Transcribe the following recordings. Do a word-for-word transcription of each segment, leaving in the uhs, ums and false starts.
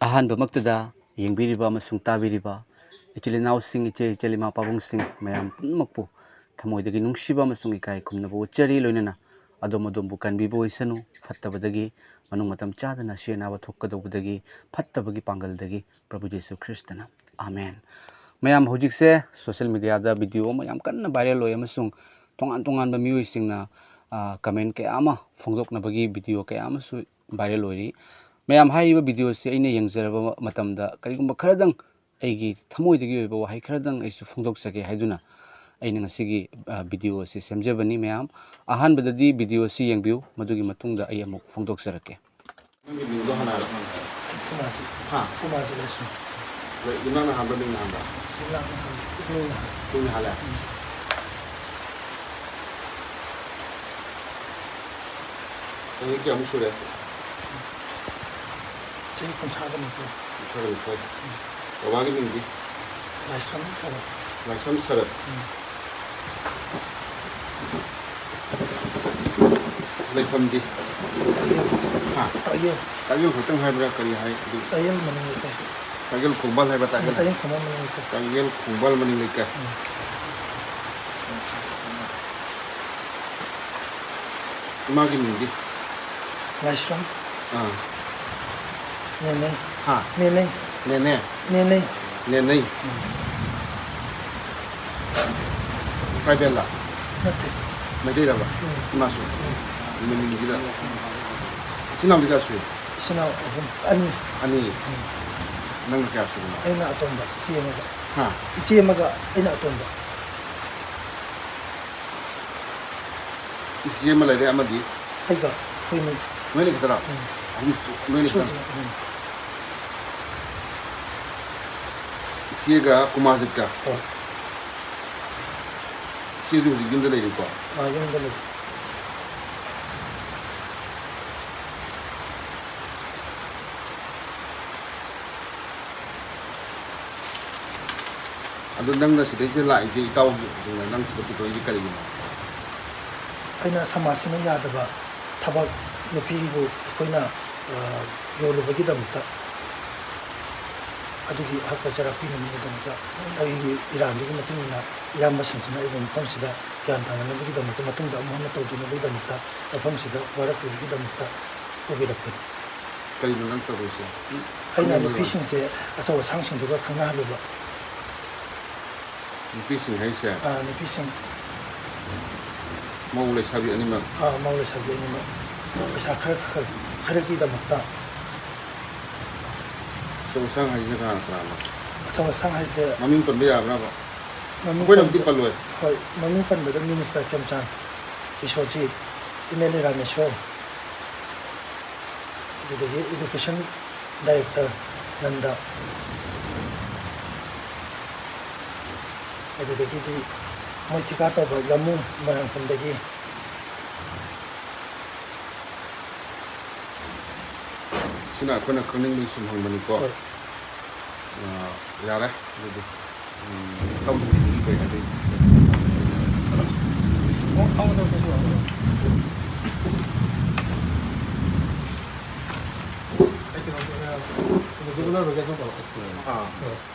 ꯑꯍꯥꯟꯕꯃꯛꯇꯗ ꯌꯦꯡꯕꯤꯔꯤꯕ ꯑꯃꯁꯨꯡ ꯇꯥꯕꯤꯔꯤꯕ ꯏꯆꯤꯜ ꯏꯅꯥꯎꯁꯤꯡ, ꯏꯆꯦ ꯏꯆꯜ, ꯏꯃꯥ ꯄꯥꯕꯨꯡꯁꯤꯡ ꯃꯌꯥꯝ ꯄꯨꯝꯅꯃꯛꯄꯨ ꯊꯃꯣꯏꯗꯒꯤ ꯅꯨꯡꯁꯤꯕ ꯑꯃꯁꯨꯡ ꯏꯀꯥꯏ ꯈꯨꯝꯅꯕ ꯎꯠꯆꯔꯤ꯫ ꯂꯣꯏꯅꯅ ꯑꯗꯣꯝ ꯑꯗꯣꯝꯕꯨ ꯀꯟꯕꯤꯕ ꯑꯣꯏꯁꯅꯨ꯫ ꯐꯠꯇꯕꯗꯒꯤ, ꯃꯅꯨꯡ ꯃꯇꯝ ꯆꯥꯗꯅ ꯑꯁꯤ ꯑꯅꯥꯕ ꯊꯣꯛꯀꯗꯧꯕꯗꯒꯤ, ꯐꯠꯇꯕꯒꯤ ꯄꯥꯡꯒꯜꯗꯒꯤ ꯄ꯭ꯔꯚꯨ ꯖꯤꯁꯨ ꯈ꯭ꯔꯤꯁꯇꯅ꯫ ꯑꯥꯃꯦꯟ꯫ ꯃꯌꯥꯝ, ꯍꯧꯖꯤꯛꯁꯦ social media ꯗ video ꯑꯃ ꯌꯥꯝ ꯀꯟꯅ viral ꯑꯣꯏ ꯑꯃꯁꯨꯡ ꯇꯣꯉꯥꯟ ꯇꯣꯉꯥꯟꯕ ꯃꯤꯑꯣꯏꯁꯤꯡꯅ, ꯑ, comment ꯀꯌꯥ ꯑꯃ ꯐꯣꯡꯗꯣꯛꯅꯕꯒꯤ video ꯀꯌꯥ ꯑꯃꯁꯨ viral ꯑꯣꯏꯔꯤ꯫ ꯃꯌꯥꯝ, ꯍꯥꯏꯔꯤꯕ video ꯑꯁꯤ ꯑꯩꯅ ꯌꯦꯡꯖꯔꯕ ꯃꯇꯝꯗ ꯀꯔꯤꯒꯨꯝꯕ ꯈꯔꯗꯪ ꯑꯩꯒꯤ ꯊꯃꯣꯏꯗꯒꯤ ꯑꯣꯏꯕ ꯋꯥꯍꯩ ꯈꯔꯗꯪ ꯑꯩꯁꯨ ꯐꯣꯡꯗꯣꯛꯆꯒꯦ ꯍꯥꯏꯗꯨꯅ ꯑꯩꯅ ꯉꯁꯤꯒꯤ, ꯑ, video ꯑꯁꯤ ꯁꯦꯝꯖꯕꯅꯤ꯫ ꯃꯌꯥꯝ, ꯑꯍꯥꯟꯕꯗꯗꯤ video ꯑꯁꯤ ꯌꯦꯡꯕꯤꯌꯨ, ꯃꯗꯨꯒꯤ ꯃꯇꯨꯡꯗ ꯑꯩ ꯑꯃꯨꯛ ꯐꯣꯡꯗꯣꯛꯆꯔꯛꯀꯦ꯫ ꯅꯪꯒꯤ ꯃꯤꯡꯗꯣ ꯍꯥꯟꯅ ꯍꯥꯏꯔꯣ꯫ ꯀꯨꯃꯥꯔꯁꯤ꯫ ꯍꯥ? ꯀꯨꯃꯥꯔꯁꯤ ꯂꯥꯏꯁ꯭ꯔꯝ꯫ ꯅꯪ ꯏꯃꯥꯅ ꯍꯥꯟꯕ, ꯃꯤꯡꯅ ꯍꯥꯟꯕ? ꯏꯃꯥꯅ ꯍꯥꯟꯕ꯫ ꯏꯃꯥꯅ ꯍꯥꯟꯕ꯫ ꯃꯤꯡꯅ ꯍꯥꯜꯂꯦ? ꯎꯝ꯫ ꯆꯍꯤ ꯀꯌꯥꯃꯨꯛ ꯁꯨꯔꯦ? ꯆꯍꯤ ꯀꯨꯟꯊ꯭ꯔꯥꯒ ꯅꯤꯊꯣꯏ꯫ ꯀꯨꯟꯊ꯭ꯔꯥꯒ ꯅꯤꯊꯣꯏ꯫ ꯎꯝ꯫ ꯕꯕꯥꯒꯤ ꯃꯤꯡꯗꯤ? ꯂꯥꯏꯁ꯭ꯔꯝ ꯁꯔꯠ꯫ ꯂꯥꯏꯁ꯭ꯔꯝ ꯁꯔꯠ꯫ ꯎꯝ꯫ ꯂꯩꯐꯝꯗꯤ? ꯇꯥꯛꯌꯦꯜ꯫ ꯍꯥ? ꯇꯥꯛꯌꯦꯜ꯫ ꯇꯥꯛꯌꯦꯜ ꯈꯛꯇꯪ ꯍꯥꯏꯕ꯭ꯔꯥ, ꯀꯔꯤ ꯍꯥꯏ ꯑꯗꯨ? ꯇꯥꯛꯌꯦꯜ ꯃꯅꯤꯡ ꯂꯩꯀꯥꯏ꯫ ꯇꯥꯛꯌꯦꯜ ꯈꯣꯡꯕꯥꯜ ꯍꯥꯏꯕ, ꯇꯥꯛꯌꯦꯜ? ꯎꯝ, ꯇꯥꯛꯌꯦꯜ ꯈꯣꯡꯕꯥꯜ ꯃꯅꯤꯡ ꯂꯩꯀꯥꯏ꯫ ꯇꯥꯛꯌꯦꯜ ꯈꯣꯡꯕꯥꯜ ꯃꯅꯤꯡ ꯂꯩꯀꯥꯏ꯫ ꯎꯝ꯫ ꯏꯃꯥꯒꯤ ꯃꯤꯡꯗꯤ? ꯂꯥꯏꯁ꯭ꯔꯝ꯫ ꯑꯥ꯫ ꯅꯦꯅꯦ꯫ ꯍꯥ? ꯅꯦꯅꯦ꯫ ꯅꯦꯅꯦ? ꯅꯦꯅꯦ꯫ ꯅꯦꯅꯦ꯫ ꯎꯝ꯫ ꯇ꯭ꯔꯥꯏꯕꯦꯜꯂ? ꯅꯠꯇꯦ꯫ ꯃꯩꯇꯩꯔꯕ? ꯎꯝ꯫ ꯏꯃꯥꯁꯨ? ꯎꯝ꯫ ꯃꯅꯤꯡꯒꯤꯗ꯫ ꯏꯆꯤꯟ ꯏꯅꯥꯎꯗꯤ ꯀꯌꯥ ꯁꯨꯏ? ꯏꯆꯤꯟ ꯏꯅꯥꯎ ꯑꯍꯨꯝ, ꯑꯅꯤ꯫ ꯑꯅꯤ? ꯎꯝ꯫ ꯅꯪꯅ ꯀꯌꯥ ꯁꯨꯕꯅꯣ? ꯑꯩꯅ ꯑꯇꯣꯝꯕ, ꯏꯆꯦ ꯑꯃꯒ꯫ ꯍꯥ? ꯏꯆꯦ ꯑꯃꯒ ꯑꯩꯅ ꯑꯇꯣꯝꯕ꯫ ꯏꯆꯦ ꯑꯃ ꯂꯩꯔꯦ, ꯑꯃꯗꯤ? ꯑꯩꯒ, ꯑꯩꯈꯣꯏ ꯑꯅꯤ꯫ ꯅꯣꯏꯅꯤ ꯈꯛꯇꯔꯣ? ꯎꯝ꯫ ꯑꯍꯨꯝ, ꯅꯣꯏꯅꯤ ꯈꯛꯇꯪ? ꯁꯨꯗ꯭ꯔꯤ, ꯎꯝ꯫ ꯏꯆꯦꯒ ꯀꯨꯃꯥꯔꯖꯤꯠꯀ? ꯍꯣꯏ꯫ ꯏꯆꯦꯁꯨ ꯍꯧꯖꯤꯛ ꯌꯨꯝꯗ ꯂꯩꯔꯤꯀꯣ? ꯑꯥ, ꯌꯨꯝꯗ ꯂꯩ꯫ ꯑꯗꯨ ꯅꯪꯅ ꯁꯤꯗꯩꯁꯤꯗ ꯂꯥꯛꯏꯁꯦ, ꯏꯇꯥꯎꯁꯤꯡꯅ ꯅꯪ ꯁꯤꯗ ꯄꯨꯊꯣꯛꯏꯁꯦ ꯀꯔꯤꯒꯤꯅꯣ? ꯑꯩꯈꯣꯏꯅ ꯁꯃꯥꯖꯁꯤꯅ ꯌꯥꯗꯕ ꯊꯕꯛ, ꯅꯨꯄꯤꯕꯨ ꯑꯩꯈꯣꯏꯅ, ꯑ, ꯌꯣꯜꯂꯨꯕꯒꯤꯗꯃꯛꯇ ꯑꯗꯨꯒꯤ ꯑꯍꯛꯄ ꯆꯩꯔꯥꯛ ꯄꯤꯅꯕꯒꯤꯗꯃꯛꯇ ꯑꯩꯒꯤ ꯏꯔꯥꯟꯗꯨꯒꯤ ꯃꯇꯨꯡ ꯏꯟꯅ ꯏꯌꯥꯝꯕꯁꯤꯡꯁꯤꯅ ꯑꯩꯕꯨ ꯃꯐꯝꯁꯤꯗ ꯒ꯭ꯌꯥꯟ ꯇꯥꯅꯅꯕꯒꯤꯗꯃꯛꯇ, ꯃꯇꯨꯡꯗ ꯑꯃꯨꯛ ꯍꯟꯅ ꯇꯧꯗꯅꯕꯒꯤꯗꯃꯛꯇ ꯃꯐꯝꯁꯤꯗ ꯋꯥꯔꯛꯄꯤꯕꯒꯤꯗꯃꯛꯇ ꯄꯨꯕꯤꯔꯛꯄꯅꯤ꯫ ꯀꯔꯤꯅꯣ ꯅꯪ ꯇꯧꯔꯤꯁꯦ? ꯑꯩꯅ ꯈꯪꯅꯤꯡꯕꯒꯤ ꯅꯨꯄꯤꯁꯤꯡꯁꯦ ꯑꯆꯧ ꯑꯁꯥꯡꯁꯤꯡꯗꯨꯒ ꯈꯪꯅꯍꯜꯂꯨꯕ꯫ ꯅꯨꯄꯤꯁꯤꯡ ꯍꯥꯏꯁꯦ? ꯑꯥ, ꯅꯨꯄꯤꯁꯤꯡ꯫ ꯃꯧ ꯂꯩꯁꯥꯕꯤ ꯑꯅꯤꯃꯛ? ꯑꯥ, ꯃꯧ ꯂꯩꯁꯥꯕꯤ ꯑꯅꯤꯃꯛ꯫ ꯄꯩꯁꯥ ꯈꯔ, ꯈꯔ, ꯈꯔꯒꯤꯗꯃꯛꯇ꯫ ꯑꯆꯧ ꯑꯁꯥꯡ ꯍꯥꯏꯁꯦ ꯀꯅꯥ ꯀꯅꯥꯅꯣ? ꯑꯆꯧ ꯑꯁꯥꯡ ꯍꯥꯏꯁꯦ ꯃꯃꯤꯡ ꯄꯟꯕ ꯌꯥꯕ꯭ꯔꯕ? ꯃꯃꯤꯡ ꯑꯩꯈꯣꯏꯅꯕꯨꯗꯤ ꯄꯟꯕ-, ꯄꯜꯂꯣꯏ꯫ ꯍꯣꯏ, ꯃꯃꯤꯡ ꯄꯟꯕꯗ minister ꯈꯦꯝꯆꯥꯟ, ꯕꯤꯁꯣꯖꯤꯠ, M L A Rameshwor, ꯑꯗꯨꯗꯒꯤ ꯏꯗꯨꯀꯦꯁꯟ ꯗꯥꯏꯔꯦꯛꯇꯔ ꯅꯟꯗ, ꯑꯗꯨꯗꯒꯤꯗꯤ ꯃꯣꯏ ꯊꯤꯀꯥ ꯇꯧꯕ ꯌꯥꯃꯨ ꯃꯣꯏꯔꯥꯡꯈꯣꯝꯗꯒꯤ꯫ ꯁꯤꯅ ꯑꯩꯈꯣꯏꯅ ꯈꯪꯅꯤꯡꯕꯒꯤ ꯁꯨꯝ ꯍꯪꯕꯅꯤꯀꯣ꯫ ꯍꯣꯏ꯫ ꯑ, ꯌꯥꯔꯦ ꯑꯗꯨꯗꯤ꯫ ꯎꯝ, ꯏꯇꯥꯎ ꯊꯣꯡꯕꯤꯗꯨꯒꯤ ꯀꯩ ꯍꯥꯏꯕꯤꯒꯦ? ꯑꯥ꯫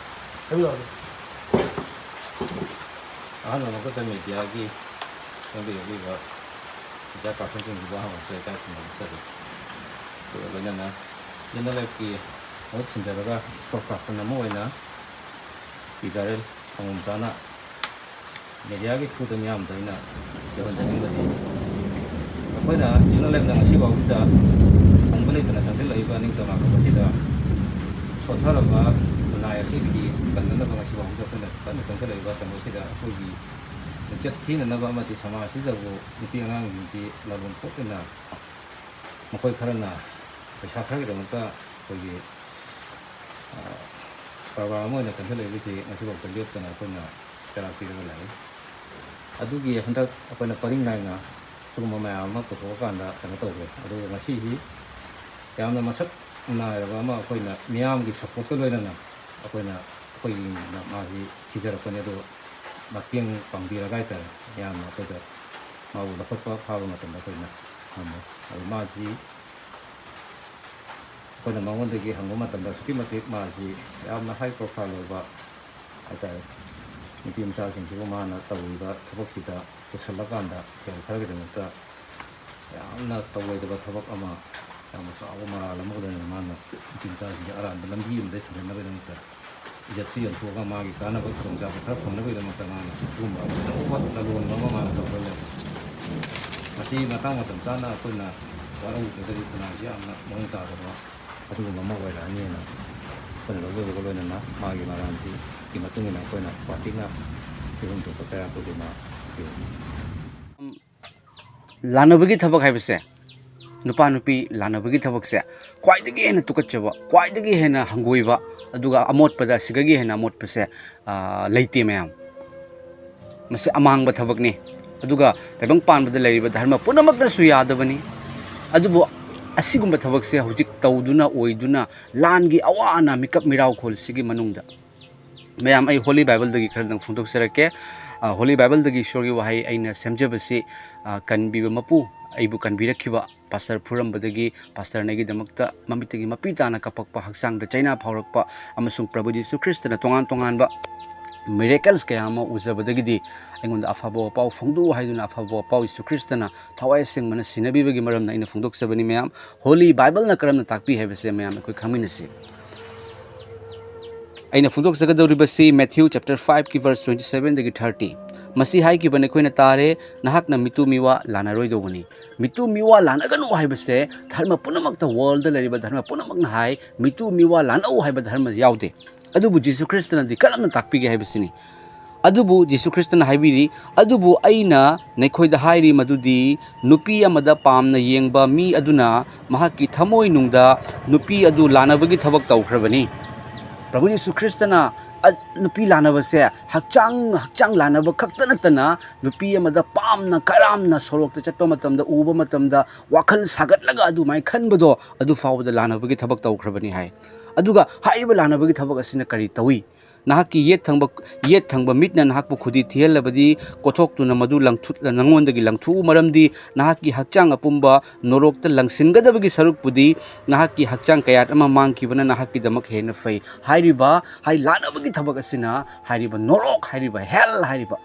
ꯍꯥꯏꯕꯤꯔꯛꯑꯣ꯫ ꯑꯍꯥꯟꯕ ꯃꯛꯇꯗ ꯃꯦꯗꯤꯌꯥꯒꯤ ꯈꯪꯕꯤꯔꯛꯂꯤꯕ ꯃꯦꯗꯤꯌꯥ ꯄꯥꯔꯁꯟꯁꯤꯡꯁꯤꯕꯨ ꯑꯍꯥꯟꯕ ꯂꯩꯀꯥꯏ ꯈꯨꯟꯗ ꯆꯠꯂꯤ꯫ ꯑꯗꯨꯒ ꯂꯣꯏꯅꯅ ꯖꯦꯅꯦꯔꯦꯜ ꯑꯦꯐꯀꯤ ꯃꯍꯨꯠ ꯁꯤꯟꯖꯔꯒ ꯏꯁꯄꯣꯛꯁ ꯄꯥꯔꯁꯟ ꯑꯃ ꯑꯣꯏꯅ ꯄꯤ ꯗꯥꯔꯦꯟ ꯈꯣꯡꯉꯣꯝꯆꯥꯅ ꯃꯦꯗꯤꯌꯥꯒꯤ ꯊ꯭ꯔꯨꯗ ꯃꯤꯌꯥꯝꯗ ꯑꯩꯅ ꯌꯧꯍꯟꯖꯅꯤꯡꯕꯗꯤ, ꯑꯩꯈꯣꯏꯅ ꯖꯦꯅꯦꯔꯦꯜ ꯑꯦꯐꯅ ꯉꯁꯤ ꯐꯥꯎꯕꯗ ꯊꯣꯡꯕ ꯂꯩꯇꯅ ꯆꯪꯁꯤꯜꯂꯛꯏꯕ ꯅꯤꯡꯊꯧ ꯉꯥꯛꯄ ꯑꯁꯤꯗ ꯁꯣꯠꯊꯔꯕ ꯈꯨꯟꯅꯥꯏ ꯑꯁꯤꯒꯤ ꯀꯟꯅꯅꯕ ꯉꯁꯤ ꯐꯥꯎꯕꯗ ꯑꯩꯈꯣꯏꯅ ꯀꯟꯅ ꯆꯪꯁꯤꯜꯂꯛꯏꯕ ꯃꯇꯝ ꯑꯁꯤꯗ ꯑꯩꯈꯣꯏꯒꯤ ꯃꯤꯡꯆꯠ ꯊꯤꯅꯅꯕ ꯑꯃꯗꯤ ꯁꯃꯥꯖ ꯑꯁꯤꯗꯕꯨ ꯅꯨꯄꯤ ꯑꯉꯥꯡꯁꯤꯡꯁꯤ ꯂꯥꯂꯣꯟ ꯊꯣꯛꯇꯨꯅ ꯃꯈꯣꯏ ꯈꯔꯅ ꯄꯩꯁꯥ ꯈꯔꯒꯤꯗꯃꯛꯇ ꯑꯩꯈꯣꯏꯒꯤ, ꯑ, ꯀꯔꯕꯥꯔ ꯑꯃ ꯑꯣꯏꯅ ꯆꯪꯁꯤꯜꯂꯛꯏꯕꯁꯤ ꯉꯁꯤꯐꯥꯎꯗ ꯂꯦꯞꯇꯅ ꯑꯩꯈꯣꯏꯅ ꯆꯩꯔꯥꯛ ꯄꯤꯔꯒ ꯂꯥꯛꯏ꯫ ꯑꯗꯨꯒꯤ ꯍꯟꯗꯛ ꯑꯩꯈꯣꯏꯅ ꯄꯔꯤꯡ ꯅꯥꯏꯅ ꯁꯤꯒꯨꯝꯕ ꯃꯌꯥꯝ ꯑꯃ ꯄꯨꯊꯣꯛꯑꯀꯥꯟꯗ ꯀꯩꯅꯣ ꯇꯧꯈ꯭ꯔꯦ꯫ ꯑꯗꯨꯒ ꯉꯁꯤꯗꯤ ꯌꯥꯝꯅ ꯃꯁꯛ ꯅꯥꯏꯔꯕ ꯑꯃ ꯑꯩꯈꯣꯏꯅ ꯃꯤꯌꯥꯝꯒꯤ ꯁꯞꯄꯣꯔꯠꯀ ꯂꯣꯏꯅꯅ ꯑꯩꯈꯣꯏꯅ, ꯑꯩꯈꯣꯏꯒꯤꯅ ꯃꯥꯁꯤ ꯊꯤꯖꯔꯛꯄꯅꯤ꯫ ꯑꯗꯣ ꯃꯇꯦꯡ ꯄꯥꯡꯕꯤꯔꯒ ꯍꯥꯏꯇꯥꯔꯦ, ꯃꯌꯥꯝꯅ ꯑꯩꯈꯣꯏꯗ ꯃꯥꯕꯨ ꯂꯧꯈꯠꯄ ꯐꯥꯕ ꯃꯇꯝꯗ ꯑꯩꯈꯣꯏꯅ ꯉꯝꯃꯦ꯫ ꯑꯗꯣ ꯃꯥꯁꯤ ꯑꯩꯈꯣꯏꯅ ꯃꯉꯣꯟꯗꯒꯤ ꯍꯪꯕ ꯃꯇꯝꯗ ꯑꯁꯨꯛꯀꯤ ꯃꯇꯤꯛ ꯃꯥꯁꯤ ꯌꯥꯝꯅ high profile ꯑꯣꯏꯕ ꯍꯥꯏꯇꯥꯔꯦ꯫ ꯅꯨꯄꯤ ꯃꯆꯥꯁꯤꯡꯁꯤꯕꯨ ꯃꯥꯅ ꯇꯧꯔꯤꯕ ꯊꯕꯛꯁꯤꯗ ꯄꯨꯁꯜꯂꯀꯥꯟꯗ ꯁꯦꯜ ꯈꯔꯒꯤꯗꯃꯛꯇ ꯌꯥꯝꯅ ꯇꯧꯔꯣꯏꯗꯕ ꯊꯕꯛ ꯑꯃ, ꯌꯥꯝꯅ ꯆꯥꯎꯕ ꯃꯔꯥꯜ ꯑꯃꯒ ꯂꯣꯏꯅꯅ ꯃꯥꯅ ꯅꯨꯄꯤ ꯃꯆꯥꯁꯤꯡꯁꯦ ꯑꯔꯥꯟꯕ ꯂꯝꯕꯤ ꯑꯃꯗ ꯆꯤꯡꯁꯤꯟꯅꯕꯒꯤꯗꯃꯛꯇ ꯏꯖꯠꯁꯤ ꯌꯣꯟꯊꯣꯛꯑꯒ ꯃꯥꯒꯤ ꯀꯥꯟꯅꯕ ꯈꯨꯗꯣꯡꯆꯥꯕ ꯈꯔ ꯐꯪꯅꯕꯒꯤꯗꯃꯛꯇ ꯃꯥꯅ ꯑꯁꯤꯒꯨꯝꯕ ꯑꯆꯧꯕ ꯂꯂꯣꯟꯕ ꯑꯃ ꯃꯥꯅ ꯇꯧꯕ ꯂꯩ꯫ ꯃꯁꯤ ꯃꯇꯥꯡ ꯃꯇꯝ ꯆꯥꯅ ꯑꯩꯈꯣꯏꯅ ꯋꯥꯔꯧꯗ꯭ꯔꯒꯗꯤ ꯈꯨꯟꯅꯥꯏꯁꯤ ꯌꯥꯝꯅ ꯃꯑꯣꯡ ꯇꯥꯗꯕ ꯑꯗꯨꯒꯨꯝꯕ ꯑꯃ ꯑꯣꯏꯔꯛꯑꯅꯤꯅ ꯑꯩꯈꯣꯏꯅ ꯂꯧꯖꯕꯒ ꯂꯣꯏꯅꯅ ꯃꯥꯒꯤ ꯃꯔꯥꯜꯁꯤꯒꯤ ꯃꯇꯨꯡ ꯏꯟꯅ ꯑꯩꯈꯣꯏꯅ ꯄꯥꯔꯇꯤꯅ ꯄꯤꯐꯝ ꯊꯣꯛꯄ ꯆꯩꯔꯥꯛꯄꯨꯗꯤ ꯃꯥ ꯄꯤꯒꯅꯤ꯫ ꯂꯥꯟꯅꯕꯒꯤ ꯊꯕꯛ ꯍꯥꯏꯕꯁꯦ, ꯅꯨꯄꯥ ꯅꯨꯄꯤ ꯂꯥꯟꯅꯕꯒꯤ ꯊꯕꯛꯁꯦ ꯈ꯭ꯋꯥꯏꯗꯒꯤ ꯍꯦꯟꯅ ꯇꯨꯀꯠꯆꯕ, ꯈ꯭ꯋꯥꯏꯗꯒꯤ ꯍꯦꯟꯅ ꯍꯪꯒꯣꯏꯕ, ꯑꯗꯨꯒ ꯑꯃꯣꯠꯄꯗ ꯑꯁꯤꯗꯒꯤ ꯍꯦꯟꯅ ꯑꯃꯣꯠꯄꯁꯦ ꯂꯩꯇꯦ ꯃꯌꯥꯝ꯫ ꯃꯁꯤ ꯑꯃꯥꯡꯕ ꯊꯕꯛꯅꯤ꯫ ꯑꯗꯨꯒ ꯇꯥꯏꯕꯪ ꯄꯥꯟꯕꯗ ꯂꯩꯔꯤꯕ ꯙꯔꯃ ꯄꯨꯝꯅꯃꯛꯅꯁꯨ ꯌꯥꯗꯕꯅꯤ꯫ ꯑꯗꯨꯕꯨ ꯑꯁꯤꯒꯨꯝꯕ ꯊꯕꯛꯁꯦ ꯍꯧꯖꯤꯛ ꯇꯧꯗꯨꯅ ꯑꯣꯏꯗꯨꯅ ꯂꯥꯟꯒꯤ ꯑꯋꯥ ꯑꯅꯥ ꯃꯤꯀꯞ ꯃꯤꯔꯥꯎꯈꯣꯜꯁꯤꯒꯤ ꯃꯅꯨꯡꯗ ꯃꯌꯥꯝ, ꯑꯩ ꯍꯣꯂꯤ ꯕꯥꯏꯕꯜꯗꯒꯤ ꯈꯔꯗꯪ ꯐꯣꯡꯗꯣꯛꯆꯔꯛꯀꯦ꯫ ꯍꯣꯂꯤ ꯕꯥꯏꯕꯜꯗꯒꯤ ꯏꯁꯣꯔꯒꯤ ꯋꯥꯍꯩ ꯑꯩꯅ ꯁꯦꯝꯖꯕꯁꯤ ꯀꯟꯕꯤꯕ ꯃꯄꯨ, ꯑꯩꯕꯨ ꯀꯟꯕꯤꯔꯛꯈꯤꯕ ꯄꯥꯁꯇꯔ ꯐꯨꯔꯝꯕꯗꯒꯤ, ꯄꯥꯁꯇꯔꯅ ꯑꯩꯒꯤꯗꯃꯛꯇ ꯃꯃꯤꯠꯇꯒꯤ ꯃꯄꯤ ꯇꯥꯅ ꯀꯞꯄꯛꯄ, ꯍꯛꯆꯥꯡꯗ ꯆꯩꯅꯥ ꯐꯥꯎꯔꯛꯄ, ꯑꯃꯁꯨꯡ ꯄ꯭ꯔꯚꯨ ꯖꯤꯁꯨ ꯈ꯭ꯔꯤꯁꯇꯅ ꯇꯣꯉꯥꯟ ꯇꯣꯉꯥꯟꯕ miracles ꯀꯌꯥ ꯑꯃ ꯎꯖꯕꯗꯒꯤꯗꯤ ꯑꯩꯉꯣꯟꯗ ꯑꯐꯕ ꯋꯥꯄꯥꯎ ꯐꯣꯡꯗꯣꯛꯎ ꯍꯥꯏꯗꯨꯅ ꯑꯐꯕ ꯋꯥꯄꯥꯎ ꯖꯤꯁꯨ ꯈ꯭ꯔꯤꯁꯇꯅ ꯊꯋꯥꯏ ꯑꯁꯦꯡꯕꯅ ꯁꯤꯟꯅꯕꯤꯕꯒꯤ ꯃꯔꯝꯅ ꯑꯩꯅ ꯐꯣꯡꯗꯣꯛꯆꯕꯅꯤ ꯃꯌꯥꯝ꯫ ꯍꯣꯂꯤ ꯕꯥꯏꯕꯜꯅ ꯀꯔꯝꯅ ꯇꯥꯛꯄꯤ ꯍꯥꯏꯕꯁꯦ ꯃꯌꯥꯝ ꯑꯩꯈꯣꯏ ꯈꯪꯃꯤꯟꯅꯁꯤ꯫ ꯑꯩꯅ ꯐꯣꯡꯗꯣꯛꯆꯒꯗꯧꯔꯤꯕꯁꯤ Matthew chapter five ꯀꯤ verse twenty seven ꯗꯒꯤ thirty꯫ ꯃꯁꯤ ꯍꯥꯏꯈꯤꯕ ꯅꯈꯣꯏꯅ ꯇꯥꯔꯦ, "ꯅꯍꯥꯛꯅ ꯃꯤꯇꯨ ꯃꯤꯋꯥ ꯂꯥꯟꯅꯔꯣꯏꯗꯧꯕꯅꯤ"꯫ ꯃꯤꯇꯨ ꯃꯤꯋꯥ ꯂꯥꯟꯅꯒꯅꯨ ꯍꯥꯏꯕꯁꯦ ꯙꯔꯃ ꯄꯨꯝꯅꯃꯛꯇ, worldꯗ ꯂꯩꯔꯤꯕ ꯙꯔꯃ ꯄꯨꯝꯅꯃꯛꯅ ꯍꯥꯏ, ꯃꯤꯇꯨ ꯃꯤꯋꯥ ꯂꯥꯟꯅꯧ ꯍꯥꯏꯕ ꯙꯔꯃ ꯌꯥꯎꯗꯦ꯫ ꯑꯗꯨꯕꯨ ꯖꯤꯁꯨ ꯈ꯭ꯔꯤꯁꯇꯅꯗꯤ ꯀꯔꯝꯅ ꯇꯥꯛꯄꯤꯒꯦ ꯍꯥꯏꯕꯁꯤꯅꯤ꯫ ꯑꯗꯨꯕꯨ ꯖꯤꯁꯨ ꯈ꯭ꯔꯤꯁꯇꯅ ꯍꯥꯏꯕꯤꯔꯤ, "ꯑꯗꯨꯕꯨ ꯑꯩꯅ ꯅꯈꯣꯏꯗ ꯍꯥꯏꯔꯤ ꯃꯗꯨꯗꯤ ꯅꯨꯄꯤ ꯑꯃꯗ ꯄꯥꯝꯅ ꯌꯦꯡꯕ ꯃꯤ ꯑꯗꯨꯅ ꯃꯍꯥꯛꯀꯤ ꯊꯃꯣꯏꯅꯨꯡꯗ ꯅꯨꯄꯤ ꯑꯗꯨ ꯂꯥꯟꯅꯕꯒꯤ ꯊꯕꯛ ꯇꯧꯈ꯭ꯔꯕꯅꯤ"꯫ ꯄ꯭ꯔꯚꯨ ꯖꯤꯁꯨ ꯈ꯭ꯔꯤꯁꯇꯅ ꯅꯨꯄꯤ ꯂꯥꯟꯅꯕꯁꯦ ꯍꯛꯆꯥꯡ, ꯍꯛꯆꯥꯡ ꯂꯥꯟꯅꯕ ꯈꯛꯇ ꯅꯠꯇꯅ ꯅꯨꯄꯤ ꯑꯃꯗ ꯄꯥꯝꯅ ꯀꯔꯥꯝꯅ ꯁꯣꯔꯣꯛꯇ ꯆꯠꯄ ꯃꯇꯝꯗ, ꯎꯕ ꯃꯇꯝꯗ ꯋꯥꯈꯜ ꯁꯥꯒꯠꯂꯒ ꯑꯗꯨꯃꯥꯏꯅ ꯈꯟꯕꯗꯣ, ꯑꯗꯨ ꯐꯥꯎꯕꯗ ꯂꯥꯟꯅꯕꯒꯤ ꯊꯕꯛ ꯇꯧꯈ꯭ꯔꯕꯅꯤ ꯍꯥꯏ꯫ ꯑꯗꯨꯒ ꯍꯥꯏꯔꯤꯕ ꯂꯥꯟꯅꯕꯒꯤ ꯊꯕꯛ ꯑꯁꯤꯅ ꯀꯔꯤ ꯇꯧꯏ? ꯅꯍꯥꯛꯀꯤ ꯌꯦꯠ ꯊꯪꯕ, ꯌꯦꯠ ꯊꯪꯕ ꯃꯤꯠꯅ ꯅꯍꯥꯛꯄꯨ ꯈꯨꯗꯤ ꯊꯤꯍꯜꯂꯕꯗꯤ, ꯀꯣꯊꯣꯛꯇꯨꯅ ꯃꯗꯨ ꯂꯪꯊꯨꯠ-, ꯅꯉꯣꯟꯗꯒꯤ ꯂꯪꯊꯣꯛꯎ, ꯃꯔꯝꯗꯤ ꯅꯍꯥꯛꯀꯤ ꯍꯛꯆꯥꯡ ꯑꯄꯨꯝꯕ ꯅꯣꯔꯣꯛꯇ ꯂꯪꯁꯤꯟꯒꯗꯕꯒꯤ ꯁꯔꯨꯛꯄꯨꯗꯤ, ꯅꯍꯥꯛꯀꯤ ꯍꯛꯆꯥꯡ ꯀꯌꯥꯠ ꯑꯃ ꯃꯥꯡꯈꯤꯕꯅ ꯅꯍꯥꯛꯀꯤꯗꯃꯛ ꯍꯦꯟꯅ ꯐꯩ꯫ ꯍꯥꯏꯔꯤꯕ, ꯍꯥꯏ, ꯂꯥꯟꯅꯕꯒꯤ ꯊꯕꯛ ꯑꯁꯤꯅ, ꯍꯥꯏꯔꯤꯕ ꯅꯣꯔꯣꯛ ꯍꯥꯏꯔꯤꯕ, ꯍꯦꯜ ꯍꯥꯏꯔꯤꯕ,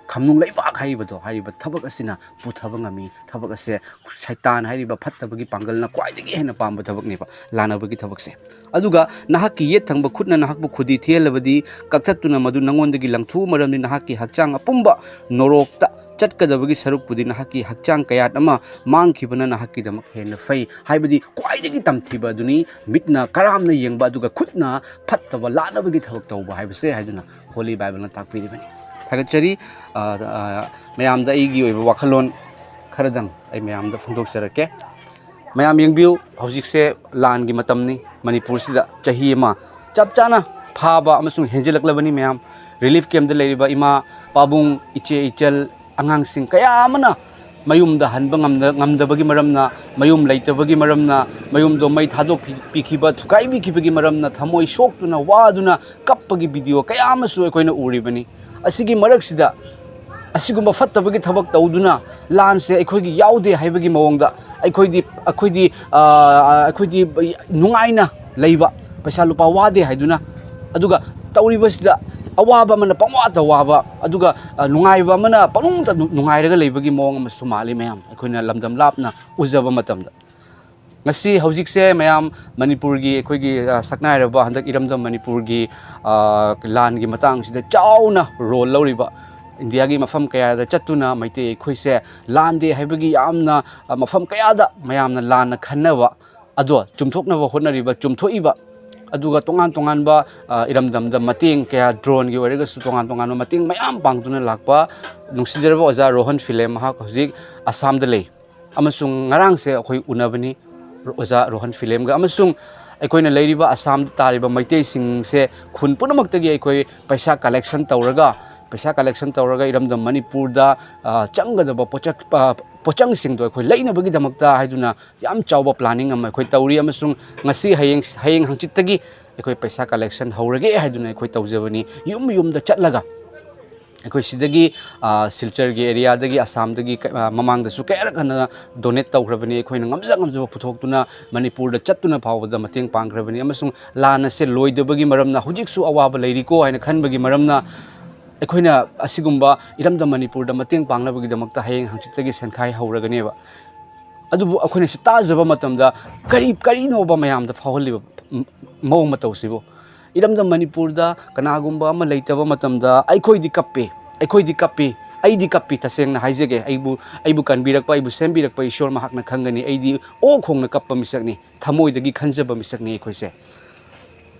ꯈꯝꯅꯨꯡ ꯂꯩꯕꯥꯛ ꯍꯥꯏꯔꯤꯕꯗꯣ, ꯍꯥꯏꯔꯤꯕ ꯊꯕꯛ ꯑꯁꯤꯅ ꯄꯨꯊꯕ ꯉꯝꯃꯤ꯫ ꯊꯕꯛ ꯑꯁꯦ ꯁꯩꯇꯥꯟ ꯍꯥꯏꯔꯤꯕ ꯐꯠꯇꯕꯒꯤ ꯄꯥꯡꯒꯜꯅ ꯈ꯭ꯋꯥꯏꯗꯒꯤ ꯍꯦꯟꯅ ꯄꯥꯝꯕ ꯊꯕꯛꯅꯦꯕ, ꯂꯥꯟꯅꯕꯒꯤ ꯊꯕꯛꯁꯦ꯫ ꯑꯗꯨꯒ ꯅꯍꯥꯛꯀꯤ ꯌꯦꯠ ꯊꯪꯕ ꯈꯨꯠꯅ ꯅꯍꯥꯛꯄꯨ ꯈꯨꯗꯤ ꯊꯤꯍꯜꯂꯕꯗꯤ, ꯀꯛꯊꯠꯇꯨꯅ ꯃꯗꯨ ꯅꯉꯣꯟꯗꯒꯤ ꯂꯪꯊꯣꯛꯎ, ꯃꯔꯝꯗꯤ ꯅꯍꯥꯛꯀꯤ ꯍꯛꯆꯥꯡ ꯑꯄꯨꯝꯕ ꯅꯣꯔꯣꯛꯇ ꯆꯠꯀꯗꯕꯒꯤ ꯁꯔꯨꯛꯄꯨꯗꯤ ꯅꯍꯥꯛꯀꯤ ꯍꯛꯆꯥꯡ ꯀꯌꯥꯠ ꯑꯃ ꯃꯥꯡꯈꯤꯕꯅ ꯅꯍꯥꯛꯀꯤꯗꯃꯛ ꯍꯦꯟꯅ ꯐꯩ꯫ ꯍꯥꯏꯕꯗꯤ ꯈ꯭ꯋꯥꯏꯗꯒꯤ ꯇꯝꯊꯤꯕ ꯑꯗꯨꯅꯤ ꯃꯤꯠꯅ ꯀꯔꯥꯝꯅ ꯌꯦꯡꯕ, ꯑꯗꯨꯒ ꯈꯨꯠꯅ ꯐꯠꯇꯕ ꯂꯥꯟꯅꯕꯒꯤ ꯊꯕꯛ ꯇꯧꯕ ꯍꯥꯏꯕꯁꯦ ꯍꯥꯏꯗꯨꯅ ꯍꯣꯂꯤ ꯕꯥꯏꯕꯜꯅ ꯇꯥꯛꯄꯤꯔꯤꯕꯅꯤ꯫ ꯊꯥꯒꯠꯆꯔꯤ꯫ ꯑ, ꯑ, ꯃꯌꯥꯝꯗ ꯑꯩꯒꯤ ꯑꯣꯏꯕ ꯋꯥꯈꯜꯂꯣꯟ ꯈꯔꯗꯪ ꯑꯩ ꯃꯌꯥꯝꯗ ꯐꯣꯡꯗꯣꯛꯆꯔꯛꯀꯦ꯫ ꯃꯌꯥꯝ ꯌꯦꯡꯕꯤꯌꯨ, ꯍꯧꯖꯤꯛꯁꯦ ꯂꯥꯟꯒꯤ ꯃꯇꯝꯅꯤ꯫ ꯃꯅꯤꯄꯨꯔꯁꯤꯗ ꯆꯍꯤ ꯑꯃ ꯆꯞ ꯆꯥꯅ ꯐꯥꯕ ꯑꯃꯁꯨꯡ ꯍꯦꯟꯖꯤꯜꯂꯛꯂꯕꯅꯤ ꯃꯌꯥꯝ꯫ ꯔꯤꯂꯤꯐ ꯀꯦꯝꯞꯇ ꯂꯩꯔꯤꯕ ꯏꯃꯥ, ꯄꯥꯕꯨꯡ, ꯏꯆꯦ, ꯏꯆꯜ, ꯑꯉꯥꯡꯁꯤꯡ ꯀꯌꯥ ꯑꯃꯅ ꯃꯌꯨꯝꯗ ꯍꯟꯕ ꯉꯝꯗ-, ꯉꯝꯗꯕꯒꯤ ꯃꯔꯝꯅ, ꯃꯌꯨꯝ ꯂꯩꯇꯕꯒꯤ ꯃꯔꯝꯅ, ꯃꯌꯨꯝꯗꯣ ꯃꯩ ꯊꯥꯗꯣꯛꯄꯤꯈꯤꯕ, ꯊꯨꯒꯥꯏꯕꯤꯈꯤꯕꯒꯤ ꯃꯔꯝꯅ ꯊꯃꯣꯏ ꯁꯣꯛꯇꯨꯅ, ꯋꯥꯗꯨꯅ ꯀꯞꯄꯒꯤ ꯚꯤꯗꯤꯑꯣ ꯀꯌꯥ ꯑꯃꯁꯨ ꯑꯩꯈꯣꯏꯅ ꯎꯔꯤꯕꯅꯤ꯫ ꯑꯁꯤꯒꯤ ꯃꯔꯛꯁꯤꯗ ꯑꯁꯤꯒꯨꯝꯕ ꯐꯠꯇꯕꯒꯤ ꯊꯕꯛ ꯇꯧꯗꯨꯅ ꯂꯥꯟꯁꯦ ꯑꯩꯈꯣꯏꯒꯤ ꯌꯥꯎꯗꯦ ꯍꯥꯏꯕꯒꯤ ꯃꯑꯣꯡꯗ ꯑꯩꯈꯣꯏꯗꯤ, ꯑꯩꯈꯣꯏꯗꯤ, ꯑ, ꯑꯩꯈꯣꯏꯗꯤ ꯅꯨꯡꯉꯥꯏꯅ ꯂꯩꯕ, ꯄꯩꯁꯥ ꯂꯨꯄꯥ ꯋꯥꯗꯦ ꯍꯥꯏꯗꯨꯅ, ꯑꯗꯨꯒ ꯇꯧꯔꯤꯕꯁꯤꯗ ꯑꯋꯥꯕ ꯑꯃꯅ ꯄꯪꯋꯥꯗ ꯋꯥꯕ, ꯑꯗꯨꯒ, ꯑ, ꯅꯨꯡꯉꯥꯏꯕ ꯑꯃꯅ ꯄꯪꯅꯨꯡꯗ ꯅꯨꯡꯉꯥꯏꯔꯒ ꯂꯩꯕꯒꯤ ꯃꯑꯣꯡ ꯑꯃꯁꯨ ꯃꯥꯜꯂꯤ ꯃꯌꯥꯝ, ꯑꯩꯈꯣꯏꯅ ꯂꯝꯗꯝ ꯂꯥꯞꯅ ꯎꯖꯕ ꯃꯇꯝꯗ꯫ ꯉꯁꯤ ꯍꯧꯖꯤꯛꯁꯦ ꯃꯌꯥꯝ ꯃꯅꯤꯄꯨꯔꯒꯤ ꯑꯩꯈꯣꯏꯒꯤ, ꯑ, ꯁꯛꯅꯥꯏꯔꯕ ꯍꯟꯗꯛ ꯏꯔꯝꯗꯝ ꯃꯅꯤꯄꯨꯔꯒꯤ, ꯑ, ꯂꯥꯟꯒꯤ ꯃꯇꯥꯡꯁꯤꯗ ꯆꯥꯎꯅ ꯔꯣꯜ ꯂꯧꯔꯤꯕ, ꯏꯟꯗꯤꯌꯥꯒꯤ ꯃꯐꯝ ꯀꯌꯥꯗ ꯆꯠꯇꯨꯅ ꯃꯩꯇꯩ ꯑꯩꯈꯣꯏꯁꯦ ꯂꯥꯟꯗꯦ ꯍꯥꯏꯕꯒꯤ ꯌꯥꯝꯅ, ꯑ, ꯃꯐꯝ ꯀꯌꯥꯗ ꯃꯌꯥꯝꯅ ꯂꯥꯟꯅ ꯈꯟꯅꯕ ꯑꯗꯣ ꯆꯨꯝꯊꯣꯛꯅꯕ ꯍꯣꯠꯅꯔꯤꯕ, ꯆꯨꯝꯊꯣꯛꯏꯕ, ꯑꯗꯨꯒ ꯇꯣꯉꯥꯟ ꯇꯣꯉꯥꯟꯕ, ꯑ, ꯏꯔꯝꯗꯝꯗ ꯃꯇꯦꯡ ꯀꯌꯥ, ꯗ꯭ꯔꯣꯟꯒꯤ ꯑꯣꯏꯔꯒꯁꯨ ꯇꯣꯉꯥꯟ ꯇꯣꯉꯥꯟꯕ ꯃꯇꯦꯡ ꯃꯌꯥꯝ ꯄꯥꯡꯗꯨꯅ ꯂꯥꯛꯄ ꯅꯨꯡꯁꯤꯖꯔꯕ ꯑꯣꯖꯥ ꯔꯣꯍꯟ ꯐꯤꯂꯦꯝ, ꯃꯍꯥꯛ ꯍꯧꯖꯤꯛ ꯑꯁꯥꯝꯗ ꯂꯩ꯫ ꯑꯃꯁꯨꯡ ꯉꯔꯥꯡꯁꯦ ꯑꯩꯈꯣꯏ ꯎꯅꯕꯅꯤ ꯑꯣꯖꯥ ꯔꯣꯍꯟ ꯐꯤꯂꯦꯝꯒ꯫ ꯑꯃꯁꯨꯡ ꯑꯩꯈꯣꯏꯅ ꯂꯩꯔꯤꯕ ꯑꯁꯥꯝꯗ ꯇꯥꯔꯤꯕ ꯃꯩꯇꯩꯁꯤꯡꯁꯦ ꯈꯨꯟ ꯄꯨꯝꯅꯃꯛꯇꯒꯤ ꯑꯩꯈꯣꯏ ꯄꯩꯁꯥ ꯀꯂꯦꯛꯁꯟ ꯇꯧꯔꯒ, ꯄꯩꯁꯥ ꯀꯂꯦꯛꯁꯟ ꯇꯧꯔꯒ ꯏꯔꯝꯗꯝ ꯃꯅꯤꯄꯨꯔꯗ, ꯑ, ꯆꯪꯒꯗꯕ ꯄꯣꯠꯆꯛ-, ꯑ, ꯄꯣꯠꯆꯪꯁꯤꯡꯗꯣ ꯑꯩꯈꯣꯏ ꯂꯩꯅꯕꯒꯤꯗꯃꯛꯇ ꯍꯥꯏꯗꯨꯅ ꯌꯥꯝ ꯆꯥꯎꯕ ꯄ꯭ꯂꯥꯅꯤꯡ ꯑꯃ ꯑꯩꯈꯣꯏ ꯇꯧꯔꯤ꯫ ꯑꯃꯁꯨꯡ ꯉꯁꯤ, ꯍꯌꯦꯡ, ꯍꯌꯦꯡ ꯍꯪꯆꯤꯠꯇꯒꯤ ꯑꯩꯈꯣꯏ ꯄꯩꯁꯥ ꯀꯂꯦꯛꯁꯟ ꯍꯧꯔꯒꯦ ꯍꯥꯏꯗꯨꯅ ꯑꯩꯈꯣꯏ ꯇꯧꯖꯕꯅꯤ꯫ ꯌꯨꯝ ꯌꯨꯝꯗ ꯆꯠꯂꯒ ꯑꯩꯈꯣꯏ ꯁꯤꯗꯒꯤ, ꯑ, ꯁꯤꯜꯆꯔꯒꯤ ꯑꯦꯔꯤꯌꯥꯗꯒꯤ, ꯑꯁꯥꯝꯗꯒꯤ ꯀ-, ꯑ, ꯃꯃꯥꯡꯗꯁꯨ ꯀꯌꯥꯔꯛ ꯍꯟꯅ ꯗꯣꯅꯦꯠ ꯇꯧꯈ꯭ꯔꯕꯅꯤ꯫ ꯑꯩꯈꯣꯏꯅ ꯉꯝꯖ ꯉꯝꯖꯕ ꯄꯨꯊꯣꯛꯇꯨꯅ ꯃꯅꯤꯄꯨꯔꯗ ꯆꯠꯇꯨꯅ ꯐꯥꯎꯕꯗ ꯃꯇꯦꯡ ꯄꯥꯡꯈ꯭ꯔꯕꯅꯤ꯫ ꯑꯃꯁꯨꯡ ꯂꯥꯟ ꯑꯁꯦ ꯂꯣꯏꯗꯕꯒꯤ ꯃꯔꯝꯅ, ꯍꯧꯖꯤꯛꯁꯨ ꯑꯋꯥꯕ ꯂꯩꯔꯤꯀꯣ ꯍꯥꯏꯅ ꯈꯟꯕꯒꯤ ꯃꯔꯝꯅ, ꯑꯩꯈꯣꯏꯅ ꯑꯁꯤꯒꯨꯝꯕ ꯏꯔꯝꯗꯝ ꯃꯅꯤꯄꯨꯔꯗ ꯃꯇꯦꯡ ꯄꯥꯡꯅꯕꯒꯤꯗꯃꯛꯇ ꯍꯌꯦꯡ ꯍꯪꯆꯤꯠꯇꯒꯤ ꯁꯦꯟꯈꯥꯏ ꯍꯧꯔꯒꯅꯦꯕ꯫ ꯑꯗꯨꯕꯨ ꯑꯩꯈꯣꯏꯅ ꯁꯤ ꯇꯥꯖꯕ ꯃꯇꯝꯗ ꯀꯔꯤ, ꯀꯔꯤꯅꯣꯕ ꯃꯌꯥꯝꯗ ꯐꯥꯎꯍꯜꯂꯤꯕ ꯝ-, ꯃꯑꯣꯡ ꯃꯇꯧꯁꯤꯕꯨ? ꯏꯔꯝꯗꯝ ꯃꯅꯤꯄꯨꯔꯗ ꯀꯅꯥꯒꯨꯝꯕ ꯑꯃ ꯂꯩꯇꯕ ꯃꯇꯝꯗ ꯑꯩꯈꯣꯏꯗꯤ ꯀꯞꯄꯤ, ꯑꯩꯈꯣꯏꯗꯤ ꯀꯞꯄꯤ, ꯑꯩꯗꯤ ꯀꯞꯄꯤ꯫ ꯇꯁꯦꯡꯅ ꯍꯥꯏꯖꯒꯦ, ꯑꯩꯕꯨ, ꯑꯩꯕꯨ ꯀꯟꯕꯤꯔꯛꯄ, ꯑꯩꯕꯨ ꯁꯦꯝꯕꯤꯔꯛꯄ ꯏꯁꯣꯔ ꯃꯍꯥꯛꯅ ꯈꯪꯒꯅꯤ꯫ ꯑꯩꯗꯤ ꯑꯣꯛ ꯈꯣꯡꯅ ꯀꯞꯄ ꯃꯤꯁꯛꯅꯤ, ꯊꯃꯣꯏꯗꯒꯤ ꯈꯟꯖꯕ ꯃꯤꯁꯛꯅꯤ ꯑꯩꯈꯣꯏꯁꯦ꯫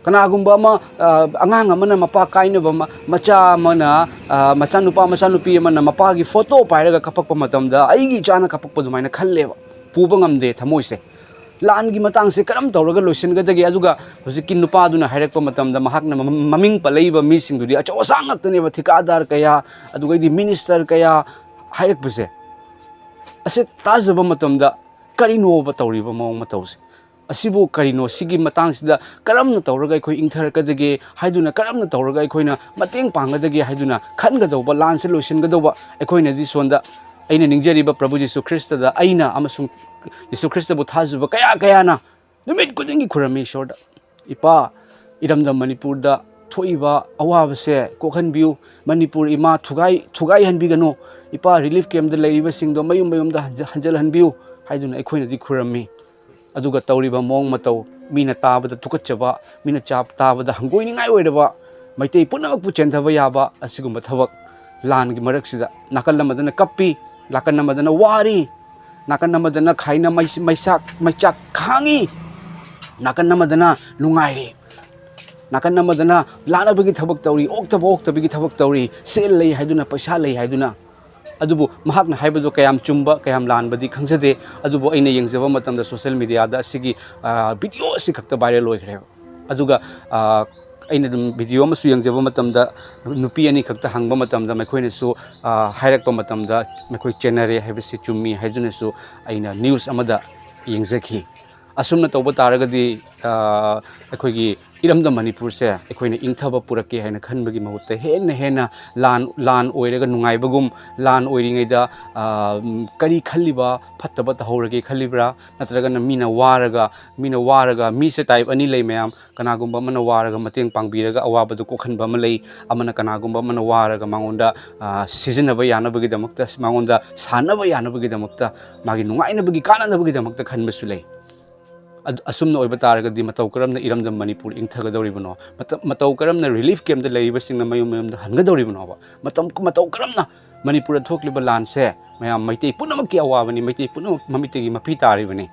ꯀꯅꯥꯒꯨꯝꯕ ꯑꯃ, ꯑ, ꯑꯉꯥꯡ ꯑꯃꯅ ꯃꯄꯥ ꯀꯥꯏꯅꯕ, ꯃ-, ꯃꯆꯥ ꯑꯃꯅ, ꯑ, ꯃꯆꯥꯅꯨꯄꯥ, ꯃꯆꯥꯅꯨꯄꯤ ꯑꯃꯅ ꯃꯄꯥꯒꯤ ꯐꯣꯇꯣ ꯄꯥꯏꯔꯒ ꯀꯞꯄꯛꯄ ꯃꯇꯝꯗ, ꯑꯩꯒꯤ ꯏꯆꯥꯅ ꯀꯞꯄꯛꯄ ꯑꯗꯨꯃꯥꯏꯅ ꯈꯜꯂꯦꯕ, ꯄꯨꯕ ꯉꯝꯗꯦ ꯊꯃꯣꯏꯁꯦ꯫ ꯂꯥꯟꯒꯤ ꯃꯇꯥꯡꯁꯦ ꯀꯔꯝ ꯇꯧꯔꯒ ꯂꯣꯏꯁꯤꯟꯒꯗꯒꯦ? ꯑꯗꯨꯒ ꯍꯧꯖꯤꯛꯀꯤ ꯅꯨꯄꯥꯗꯨꯅ ꯍꯥꯏꯔꯛꯄ ꯃꯇꯝꯗ, ꯃꯍꯥꯛꯅ ꯃꯃ-, ꯃꯃꯤꯡ ꯄꯜꯂꯛꯏꯕ ꯃꯤꯁꯤꯡꯗꯨꯗꯤ ꯑꯆꯧ ꯑꯁꯥꯡ ꯉꯥꯛꯇꯅꯦꯕ, ꯊꯤꯀꯥꯗꯥꯔ ꯀꯌꯥ, ꯑꯗꯨꯒꯩꯗꯤ ꯃꯤꯅꯤꯁꯇꯔ ꯀꯌꯥ ꯍꯥꯏꯔꯛꯄꯁꯦ꯫ ꯑꯁꯤ ꯇꯥꯖꯕ ꯃꯇꯝꯗ ꯀꯔꯤꯅꯣꯕ ꯇꯧꯔꯤꯕ ꯃꯑꯣꯡ ꯃꯇꯧꯁꯦ? ꯑꯁꯤꯕꯨ ꯀꯔꯤꯅꯣ? ꯁꯤꯒꯤ ꯃꯇꯥꯡꯁꯤꯗ ꯀꯔꯝꯅ ꯇꯧꯔꯒ ꯑꯩꯈꯣꯏ ꯏꯪꯊꯔꯛꯀꯗꯒꯦ ꯍꯥꯏꯗꯨꯅ, ꯀꯔꯝꯅ ꯇꯧꯔꯒ ꯑꯩꯈꯣꯏꯅ ꯃꯇꯦꯡ ꯄꯥꯡꯒꯗꯒꯦ ꯍꯥꯏꯗꯨꯅ ꯈꯟꯒꯗꯧꯕ, ꯂꯥꯟꯁꯦ ꯂꯣꯏꯁꯤꯟꯒꯗꯧꯕ ꯑꯩꯈꯣꯏꯅꯗꯤ ꯁꯣꯝꯗ, ꯑꯩꯅ ꯅꯤꯡꯖꯔꯤꯕ ꯄ꯭ꯔꯚꯨ ꯖꯤꯁꯨ ꯈ꯭ꯔꯤꯁꯇꯗ ꯑꯩꯅ ꯑꯃꯁꯨꯡ ꯖꯤꯁꯨ ꯈ꯭ꯔꯤꯁꯇꯕꯨ ꯊꯥꯖꯕ ꯀꯌꯥ ꯀꯌꯥꯅ ꯅꯨꯃꯤꯠ ꯈꯨꯗꯤꯡꯒꯤ ꯈꯨꯔꯝꯃꯤ ꯏꯁꯣꯔꯗ, "ꯏꯄꯥ, ꯏꯔꯝꯗꯝ ꯃꯅꯤꯄꯨꯔꯗ ꯊꯣꯛꯏꯕ ꯑꯋꯥꯕꯁꯦ ꯀꯣꯛꯍꯟꯕꯤꯌꯨ꯫ ꯃꯅꯤꯄꯨꯔ ꯏꯃꯥ ꯊꯨꯒꯥꯏ-, ꯊꯨꯒꯥꯏꯍꯟꯕꯤꯒꯅꯨ꯫ ꯏꯄꯥ, ꯔꯤꯂꯤꯐ ꯀꯦꯝꯞꯇ ꯂꯩꯔꯤꯕꯁꯤꯡꯗꯣ ꯃꯌꯨꯝ ꯃꯌꯨꯝꯗ ꯍꯟꯖ-, ꯍꯟꯖꯤꯜꯍꯟꯕꯤꯌꯨ" ꯍꯥꯏꯗꯨꯅ ꯑꯩꯈꯣꯏꯅꯗꯤ ꯈꯨꯔꯝꯃꯤ꯫ ꯑꯗꯨꯒ ꯇꯧꯔꯤꯕ ꯃꯑꯣꯡ ꯃꯇꯧ, ꯃꯤꯅ ꯇꯥꯕꯗ ꯇꯨꯀꯠꯆꯕ, ꯃꯤꯅ ꯆꯥ-, ꯇꯥꯕꯗ ꯍꯪꯒꯣꯏꯅꯤꯡꯉꯥꯏ ꯑꯣꯏꯔꯕ, ꯃꯩꯇꯩ ꯄꯨꯝꯅꯃꯛꯄꯨ ꯆꯦꯟꯊꯕ ꯌꯥꯕ ꯑꯁꯤꯒꯨꯝꯕ ꯊꯕꯛ, ꯂꯥꯟꯒꯤ ꯃꯔꯛꯁꯤꯗ ꯅꯥꯀꯜ ꯑꯃꯗꯅ ꯀꯞꯄꯤ, ꯅꯥꯀꯜ ꯑꯃꯗꯅ ꯋꯥꯔꯤ, ꯅꯥꯀꯟ ꯑꯃꯗꯅ ꯈꯥꯏꯅ ꯃꯩ-, ꯃꯩꯆꯥꯛ, ꯃꯩꯆꯥꯛ ꯈꯥꯡꯉꯤ, ꯅꯥꯀꯟ ꯑꯃꯗꯅ ꯅꯨꯡꯉꯥꯏꯔꯤ, ꯅꯥꯀꯟ ꯑꯃꯗꯅ ꯂꯥꯟꯅꯕꯒꯤ ꯊꯕꯛ ꯇꯧꯔꯤ, ꯑꯣꯛꯇꯕ ꯑꯣꯛꯇꯕꯒꯤ ꯊꯕꯛ ꯇꯧꯔꯤ, ꯁꯦꯜ ꯂꯩ ꯍꯥꯏꯗꯨꯅ, ꯄꯩꯁꯥ ꯂꯩ ꯍꯥꯏꯗꯨꯅ꯫ ꯑꯗꯨꯕꯨ ꯃꯍꯥꯛꯅ ꯍꯥꯏꯕꯗꯣ ꯀꯌꯥꯝ ꯆꯨꯝꯕ, ꯀꯌꯥꯝ ꯂꯥꯟꯕꯗꯤ ꯈꯪꯖꯗꯦ꯫ ꯑꯗꯨꯕꯨ ꯑꯩꯅ ꯌꯦꯡꯖꯕ ꯃꯇꯝꯗ ꯁꯣꯁꯦꯜ ꯃꯤꯗꯤꯌꯥꯗ ꯑꯁꯤꯒꯤ, ꯑ, ꯚꯤꯗꯤꯑꯣ ꯑꯁꯤ ꯈꯛꯇ ꯚꯥꯏꯔꯦꯜ ꯑꯣꯏꯈ꯭ꯔꯦꯕ꯫ ꯑꯗꯨꯒ, ꯑ, ꯑꯩꯅ ꯑꯗꯨꯝ ꯚꯤꯗꯤꯑꯣ ꯑꯃꯁꯨ ꯌꯦꯡꯖꯕ ꯃꯇꯝꯗ ꯅꯨꯄꯤ ꯑꯅꯤꯈꯛꯇ ꯍꯪꯕ ꯃꯇꯝꯗ ꯃꯈꯣꯏꯅꯁꯨ, ꯑ, ꯍꯥꯏꯔꯛꯄ ꯃꯇꯝꯗ ꯃꯈꯣꯏ ꯆꯦꯟꯅꯔꯦ ꯍꯥꯏꯕꯁꯤ ꯆꯨꯝꯃꯤ ꯍꯥꯏꯗꯨꯅꯁꯨ ꯑꯩꯅ ꯅ꯭ꯌꯨꯁ ꯑꯃꯗ ꯌꯦꯡꯖꯈꯤ꯫ ꯑꯁꯨꯝꯅ ꯇꯧꯕ ꯇꯥꯔꯒꯗꯤ, ꯑ, ꯑꯩꯈꯣꯏꯒꯤ ꯏꯔꯝꯗꯝ ꯃꯅꯤꯄꯨꯔꯁꯦ ꯑꯩꯈꯣꯏꯅ ꯏꯪꯊꯕ ꯄꯨꯔꯛꯀꯦ ꯍꯥꯏꯅ ꯈꯟꯕꯒꯤ ꯃꯍꯨꯠꯇ, ꯍꯦꯟꯅ ꯍꯦꯟꯅ ꯂꯥꯟ, ꯂꯥꯟ ꯑꯣꯏꯔꯒ ꯅꯨꯡꯉꯥꯏꯕꯒꯨꯝ, ꯂꯥꯟ ꯑꯣꯏꯔꯤꯉꯩꯗ, ꯑ, ꯀꯔꯤ ꯈꯜꯂꯤꯕ, ꯐꯠꯇꯕ ꯇꯧꯍꯧꯔꯒꯦ ꯈꯜꯂꯤꯕ꯭ꯔꯥ? ꯅꯠꯇ꯭ꯔꯒꯅ ꯃꯤꯅ ꯋꯥꯔꯒ, ꯃꯤꯅ ꯋꯥꯔꯒ, ꯃꯤꯁꯦ type ꯑꯅꯤ ꯂꯩ ꯃꯌꯥꯝ꯫ ꯀꯅꯥꯒꯨꯝꯕ ꯑꯃꯅ ꯋꯥꯔꯒ ꯃꯇꯦꯡ ꯄꯥꯡꯕꯤꯔꯒ ꯑꯋꯥꯕꯗꯨ ꯀꯣꯛꯍꯟꯕ ꯑꯃ ꯂꯩ꯫ ꯑꯃꯅ, ꯀꯅꯥꯒꯨꯝꯕ ꯑꯃꯅ ꯋꯥꯔꯒ ꯃꯉꯣꯟꯗ, ꯑ, ꯁꯤꯖꯤꯟꯅꯕ ꯌꯥꯅꯕꯒꯤꯗꯃꯛꯇ, ꯃꯉꯣꯟꯗ ꯁꯥꯟꯅꯕ ꯌꯥꯅꯕꯒꯤꯗꯃꯛꯇ, ꯃꯥꯒꯤ ꯅꯨꯡꯉꯥꯏꯅꯕꯒꯤ, ꯀꯥꯟꯅꯅꯕꯒꯤꯗꯃꯛꯇ ꯈꯟꯕꯁꯨ ꯂꯩ꯫ ꯑꯗ-, ꯑꯁꯨꯝꯅ ꯑꯣꯏꯕ ꯇꯥꯔꯒꯗꯤ ꯃꯇꯧ ꯀꯔꯝꯅ ꯏꯔꯝꯗꯝ ꯃꯅꯤꯄꯨꯔ ꯏꯪꯊꯒꯗꯧꯔꯤꯕꯅꯣ? ꯃꯇ-, ꯃꯇꯧ ꯀꯔꯝꯅ relief campꯇ ꯂꯩꯔꯤꯕꯁꯤꯡꯅ ꯃꯌꯨꯝ ꯃꯌꯨꯝꯗ ꯍꯟꯒꯗꯧꯔꯤꯕꯅꯣꯕ? ꯃꯇꯝ, ꯃꯇꯧ ꯀꯔꯝꯅ ꯃꯅꯤꯄꯨꯔꯗ ꯊꯣꯛꯂꯤꯕ ꯂꯥꯟꯁꯦ ꯃꯌꯥꯝ ꯃꯩꯇꯩ ꯄꯨꯝꯅꯃꯛꯀꯤ ꯑꯋꯥꯕꯅꯤ, ꯃꯩꯇꯩ ꯄꯨꯝꯅꯃꯛ ꯃꯃꯤꯠꯇꯒꯤ ꯃꯄꯤ ꯇꯥꯔꯤꯕꯅꯤ꯫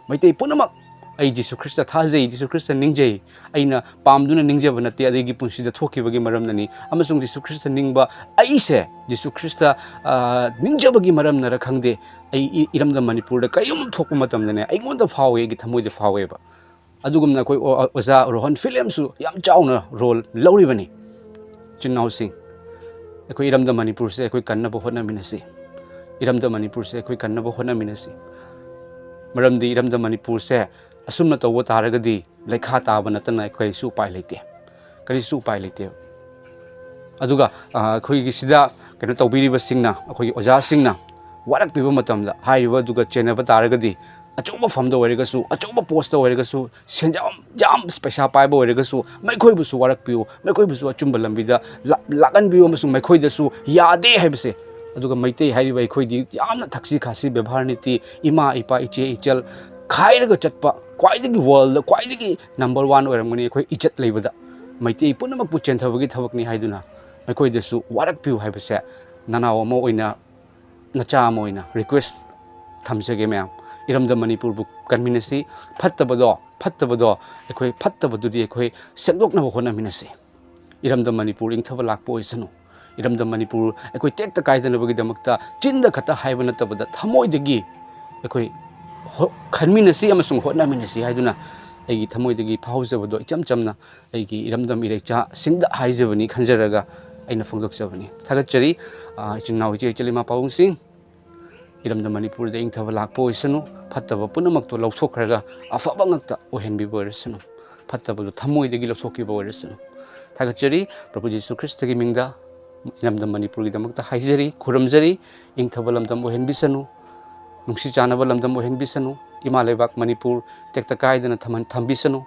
ꯃꯩꯇꯩ ꯄꯨꯝꯅꯃꯛ, "ꯑꯩ ꯖꯤꯁꯨ ꯈ꯭ꯔꯤꯁꯇ ꯊꯥꯖꯩ, ꯖꯤꯁꯨ ꯈ꯭ꯔꯤꯁꯇ ꯅꯤꯡꯖꯩ, ꯑꯩꯅ ꯄꯥꯝꯗꯨꯅ ꯅꯤꯡꯖꯕ ꯅꯠꯇꯦ, ꯑꯩꯒꯤ ꯄꯨꯟꯁꯤꯗ ꯊꯣꯛꯈꯤꯕꯒꯤ ꯃꯔꯝꯅꯅꯤ, ꯑꯃꯁꯨꯡ ꯖꯤꯁꯨ ꯈ꯭ꯔꯤꯁꯇ ꯅꯤꯡꯕ ꯑꯩꯁꯦ, ꯖꯤꯁꯨ ꯈ꯭ꯔꯤꯁꯇ, ꯑ, ꯅꯤꯡꯖꯕꯒꯤ ꯃꯔꯝꯅꯔ ꯈꯪꯗꯦ, ꯑꯩ ꯏ-, ꯏꯔꯝꯗꯝ ꯃꯅꯤꯄꯨꯔꯗ ꯀꯔꯤꯒꯨꯝꯕ ꯊꯣꯛꯄ ꯃꯇꯝꯗꯅꯦ, ꯑꯩꯉꯣꯟꯗ ꯐꯥꯎꯋꯦ, ꯑꯩꯒꯤ ꯊꯃꯣꯏꯗ ꯐꯥꯎꯋꯦꯕ"꯫ ꯑꯗꯨꯒꯨꯝꯅ ꯑꯩꯈꯣꯏ ꯑꯣ-, ꯑꯣꯖꯥ ꯔꯣꯍꯟ ꯐꯤꯂꯤꯝꯁꯨ ꯌꯥꯝ ꯆꯥꯎꯅ role ꯂꯧꯔꯤꯕꯅꯤ꯫ ꯏꯆꯤꯟ ꯏꯅꯥꯎꯁꯤꯡ, ꯑꯩꯈꯣꯏ ꯏꯔꯝꯗꯝ ꯃꯅꯤꯄꯨꯔꯁꯦ ꯑꯩꯈꯣꯏ ꯀꯟꯅꯕ ꯍꯣꯠꯅꯃꯤꯟꯅꯁꯤ꯫ ꯏꯔꯝꯗꯝ ꯃꯅꯤꯄꯨꯔꯁꯦ ꯑꯩꯈꯣꯏ ꯀꯟꯅꯕ ꯍꯣꯠꯅꯃꯤꯟꯅꯁꯤ꯫ ꯃꯔꯝꯗꯤ ꯏꯔꯝꯗꯝ ꯃꯅꯤꯄꯨꯔꯁꯦ ꯑꯁꯨꯝꯅ ꯇꯧꯕ ꯇꯥꯔꯒꯗꯤ ꯂꯩꯈꯥ ꯇꯥꯕ ꯅꯠꯇꯅ ꯀꯔꯤꯁꯨ ꯎꯄꯥꯏ ꯂꯩꯇꯦ꯫ ꯀꯔꯤꯁꯨ ꯎꯄꯥꯏ ꯂꯩꯇꯦꯕ꯫ ꯑꯗꯨꯒ, ꯑ, ꯑꯩꯈꯣꯏꯒꯤ ꯁꯤꯗ ꯀꯩꯅꯣ ꯇꯧꯕꯤꯔꯤꯕꯁꯤꯡꯅ, ꯑꯩꯈꯣꯏꯒꯤ ꯑꯣꯖꯥꯁꯤꯡꯅ ꯋꯥꯔꯛꯄꯤꯕ ꯃꯇꯝꯗ, ꯍꯥꯏꯔꯤꯕ ꯑꯗꯨꯒ ꯆꯦꯟꯅꯕ ꯇꯥꯔꯒꯗꯤ, ꯑꯆꯧꯕ ꯐꯝꯗ ꯑꯣꯏꯔꯒꯁꯨ, ꯑꯆꯧꯕ ꯄꯣꯁꯇ ꯑꯣꯏꯔꯒꯁꯨ, ꯁꯦꯟꯖꯥ-, ꯌꯥꯝ ꯄꯩꯁꯥ ꯄꯥꯏꯕ ꯑꯣꯏꯔꯒꯁꯨ, ꯃꯈꯣꯏꯕꯨꯁꯨ ꯋꯥꯔꯛꯄꯤꯌꯨ, ꯃꯈꯣꯏꯕꯨꯁꯨ ꯑꯆꯨꯝꯕ ꯂꯝꯕꯤꯗ ꯂꯥ-, ꯂꯥꯛꯍꯟꯕꯤꯌꯨ, ꯑꯃꯁꯨꯡ ꯃꯈꯣꯏꯗꯁꯨ ꯌꯥꯗꯦ ꯍꯥꯏꯕꯁꯦ꯫ ꯑꯗꯨꯒ ꯃꯩꯇꯩ ꯍꯥꯏꯔꯤꯕ ꯑꯩꯈꯣꯏꯗꯤ ꯌꯥꯝꯅ ꯊꯛꯁꯤ ꯈꯥꯁꯤ, ꯕꯦꯕꯥꯔ ꯅꯤꯇꯤ, ꯏꯃꯥ, ꯏꯄꯥ, ꯏꯆꯦ, ꯏꯆꯜ ꯈꯥꯏꯔꯒ ꯆꯠꯄ, ꯈ꯭ꯋꯥꯏꯗꯒꯤ worldꯗ ꯈ꯭ꯋꯥꯏꯗꯒꯤ number one ꯑꯣꯏꯔꯝꯒꯅꯤ ꯑꯩꯈꯣꯏ ꯏꯖꯠ ꯂꯩꯕꯗ꯫ ꯃꯩꯇꯩ ꯄꯨꯝꯅꯃꯛꯄꯨ ꯆꯦꯟꯊꯕꯒꯤ ꯊꯕꯛꯅꯤ ꯍꯥꯏꯗꯨꯅ ꯃꯈꯣꯏꯗꯁꯨ ꯋꯥꯔꯛꯄꯤꯌꯨ ꯍꯥꯏꯕꯁꯦ ꯅꯅꯥꯎ ꯑꯃ ꯑꯣꯏꯅ, ꯅꯆꯥ ꯑꯃ ꯑꯣꯏꯅ request ꯊꯝꯖꯒꯦ ꯃꯌꯥꯝ꯫ ꯏꯔꯝꯗꯝ ꯃꯅꯤꯄꯨꯔꯕꯨ ꯀꯟꯃꯤꯟꯅꯁꯤ꯫ ꯐꯠꯇꯕꯗꯣ, ꯐꯠꯇꯕꯗꯣ, ꯑꯩꯈꯣꯏ ꯐꯠꯇꯕꯗꯨꯗꯤ ꯑꯩꯈꯣꯏ ꯁꯦꯡꯗꯣꯛꯅꯕ ꯍꯣꯠꯅꯃꯤꯟꯅꯁꯤ꯫ ꯏꯔꯝꯗꯝ ꯃꯅꯤꯄꯨꯔ ꯏꯪꯊꯕ ꯂꯥꯛꯄ ꯑꯣꯏꯁꯅꯨ꯫ ꯏꯔꯝꯗꯝ ꯃꯅꯤꯄꯨꯔ ꯑꯩꯈꯣꯏ ꯇꯦꯛꯇ ꯀꯥꯏꯗꯅꯕꯒꯤꯗꯃꯛꯇ ꯆꯤꯟꯗ ꯈꯛꯇ ꯍꯥꯏꯕ ꯅꯠꯇꯕꯗ ꯊꯃꯣꯏꯗꯒꯤ ꯑꯩꯈꯣꯏ ꯍꯣ-, ꯈꯟꯃꯤꯟꯅꯁꯤ ꯑꯃꯁꯨꯡ ꯍꯣꯠꯅꯃꯤꯟꯅꯁꯤ ꯍꯥꯏꯗꯨꯅ ꯑꯩꯒꯤ ꯊꯃꯣꯏꯗꯒꯤ ꯐꯥꯎꯖꯕꯗꯣ ꯏꯆꯝ ꯆꯝꯅ ꯑꯩꯒꯤ ꯏꯔꯝꯗꯝ ꯏꯔꯩꯆꯥꯁꯤꯡꯗ ꯍꯥꯏꯖꯕꯅꯤ ꯈꯟꯖꯔꯒ ꯑꯩꯅ ꯐꯣꯡꯗꯣꯛꯆꯕꯅꯤ꯫ ꯊꯥꯒꯠꯆꯔꯤ, ꯑ, ꯏꯆꯤꯟ ꯏꯅꯥꯎ ꯏꯆꯦ ꯏꯆꯜ ꯏꯃꯥ ꯄꯥꯕꯨꯡꯁꯤꯡ꯫ ꯏꯔꯝꯗꯝ ꯃꯅꯤꯄꯨꯔꯗ ꯏꯪꯊꯕ ꯂꯥꯛꯄ ꯑꯣꯏꯁꯅꯨ, ꯐꯠꯇꯕ ꯄꯨꯝꯅꯃꯛꯇꯣ ꯂꯧꯊꯣꯛꯈ꯭ꯔꯒ ꯑꯐꯕ ꯉꯥꯛꯇ ꯑꯣꯏꯍꯟꯕꯤꯕ ꯑꯣꯏꯔꯁꯅꯨ, ꯐꯠꯇꯕꯗꯣ ꯊꯃꯣꯏꯗꯒꯤ ꯂꯧꯊꯣꯛꯈꯤꯕ ꯑꯣꯏꯔꯁꯅꯨ꯫ ꯊꯥꯒꯠꯆꯔꯤ꯫ ꯄ꯭ꯔꯚꯨ ꯖꯤꯁꯨ ꯈ꯭ꯔꯤꯁꯇꯒꯤ ꯃꯤꯡꯗ ꯏꯔꯝꯗꯝ ꯃꯅꯤꯄꯨꯔꯒꯤꯗꯃꯛꯇ ꯍꯥꯏꯖꯔꯤ, ꯈꯨꯔꯨꯝꯖꯔꯤ꯫ ꯏꯪꯊꯕ ꯂꯝꯗꯝ ꯑꯣꯏꯍꯟꯕꯤꯁꯅꯨ, ꯅꯨꯡꯁꯤ ꯆꯥꯟꯅꯕ ꯂꯝꯗꯝ ꯑꯣꯏꯍꯟꯕꯤꯁꯅꯨ, ꯏꯃꯥ ꯂꯩꯕꯥꯛ ꯃꯅꯤꯄꯨꯔ ꯇꯦꯛꯇ ꯀꯥꯏꯗꯅ ꯊꯝꯍꯟ-, ꯊꯝꯕꯤꯁꯅꯨ꯫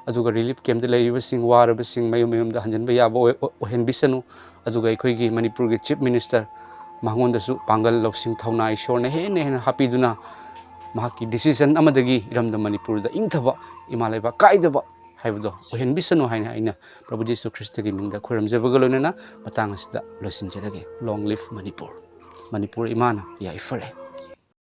ꯑꯗꯨꯒ ꯔꯤꯂꯤꯐ ꯀꯦꯝꯞꯇ ꯂꯩꯔꯤꯕꯁꯤꯡ, ꯋꯥꯔꯕꯁꯤꯡ ꯃꯌꯨꯝ ꯃꯌꯨꯝꯗ ꯍꯟꯖꯤꯟꯕ ꯌꯥꯕ ꯑꯣꯏ-, ꯑꯣꯏꯍꯟꯕꯤꯁꯅꯨ꯫ ꯑꯗꯨꯒ ꯑꯩꯈꯣꯏꯒꯤ ꯃꯅꯤꯄꯨꯔꯒꯤ ꯆꯤꯐ ꯃꯤꯅꯤꯁꯇꯔ, ꯃꯉꯣꯟꯗꯁꯨ ꯄꯥꯡꯒꯜ, ꯂꯧꯁꯤꯡ, ꯊꯧꯅꯥ ꯏꯁꯣꯔꯅ ꯍꯦꯟꯅ ꯍꯦꯟꯅ ꯍꯥꯞꯄꯤꯗꯨꯅ ꯃꯍꯥꯛꯀꯤ ꯗꯤꯁꯤꯖꯟ ꯑꯃꯗꯒꯤ ꯏꯔꯝꯗꯝ ꯃꯅꯤꯄꯨꯔꯗ ꯏꯪꯊꯕ, ꯏꯃꯥ ꯂꯩꯕꯥꯛ ꯀꯥꯏꯗꯕ ꯍꯥꯏꯕꯗꯣ ꯑꯣꯏꯍꯟꯕꯤꯁꯅꯨ ꯍꯥꯏꯅ ꯑꯩꯅ ꯄ꯭ꯔꯚꯨ ꯖꯤꯁꯨ ꯈ꯭ꯔꯤꯁꯇꯒꯤ ꯃꯤꯡꯗ ꯈꯨꯔꯨꯝꯖꯕꯒ ꯂꯣꯏꯅꯅ ꯃꯇꯥꯡ ꯑꯁꯤꯗ ꯂꯣꯏꯁꯤꯟꯖꯔꯒꯦ꯫ Long live Manipur! ꯃꯅꯤꯄꯨꯔ ꯏꯃꯥꯅ ꯌꯥꯏꯐꯔꯦ꯫